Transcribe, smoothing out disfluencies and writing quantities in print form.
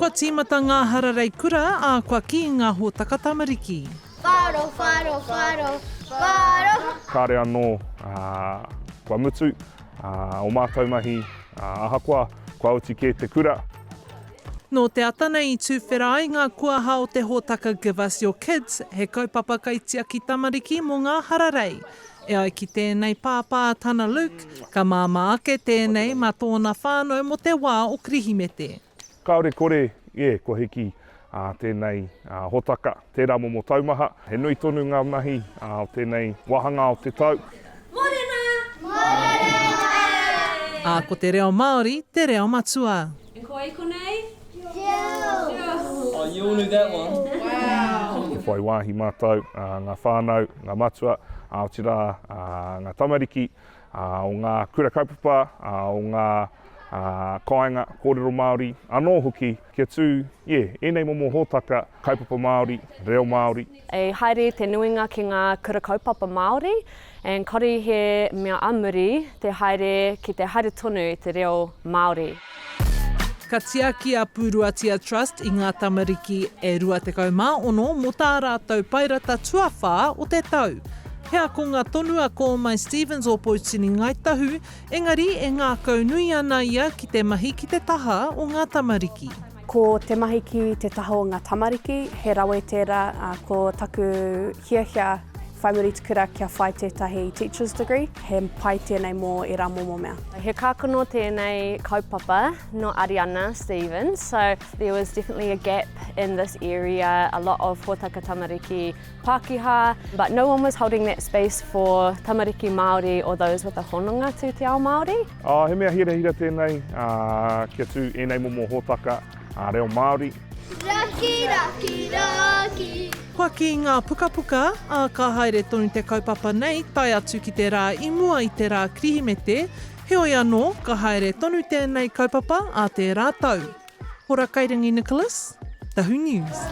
Kua tīmata ngā hararei kura, ā, kua kī ngā hōtaka tamariki. Wharo, wharo, wharo, wharo. Kāre anō kua mutu ō mātou mahi ahakoa kua oti kē te kura. Nō te ata nei i tuwhera ai ngā kuaha o te hōtaka Give Us Your Kids, he kaupapa kaitiaki tamariki mō ngā hararei. E ai ki tēnei pāpā a Tana Luke, ka māmā ake tēnei mā tōna whānau mō te wā o Kirihimete. Kāore kore, yeah, kua hiki tēnei hōtaka, tērā momo taumaha. He nui tonu ngā mahi o tēnei wāhanga o te tau. Mōrena! Mōrena! Ā, ko te reo Māori te reo matua. E ko ai konei? Oh, you all knew that one. Wow. I whai wāhi mātou, ngā whānau, ngā matua, otirā ngā tamariki o ngā kura kaupapa, o ngā kāinga kōrero Māori anō hoki kia tū, yeah, ēnei momo hōtaka kaupapa Māori, reo Māori. I haere te nuinga ki ngā kura kaupapa Māori and kore he mea a muri te haere ki te haere tonu i te reo Māori. Ka tiaki a Pūruatia Trust i ngā tamariki e 26 mō tā rātou paerata tuawhā o te tau. He akonga tonu a Kōmai Stevens o Poutini Ngāi Tahu, engari e ngākaunui ana ia ki te mahi ki te taha o ngā tamariki. Ko te mahi ki te taha o ngā tamariki, he rawe tērā, ā, ko taku hiahia whai muri i te kura kia whai tētahi teacher's degree, he pai tēnei mō ērā momo mea. He kākano tēnei kaupapa nō Ariana Stevens, so there was definitely a gap in this area, a lot of hōtaka tamariki Pākehā, but no one was holding that space for tamariki Māori or those with a hononga to te ao Māori. Ā, he mea hirahira tēnei, ā, kia tū ēnei momo hōtaka, ā, reo Māori. Raki, raki, raki. Kua kī ngā pukapuka, ā, ka haere tonu te kaupapa nei tae atu ki te rā i mua i te rā Kirihimete, heoi anō, ka haere tonu tēnei kaupapa ā tērā tau. Hora Kairangi Nicholas, Tahu News.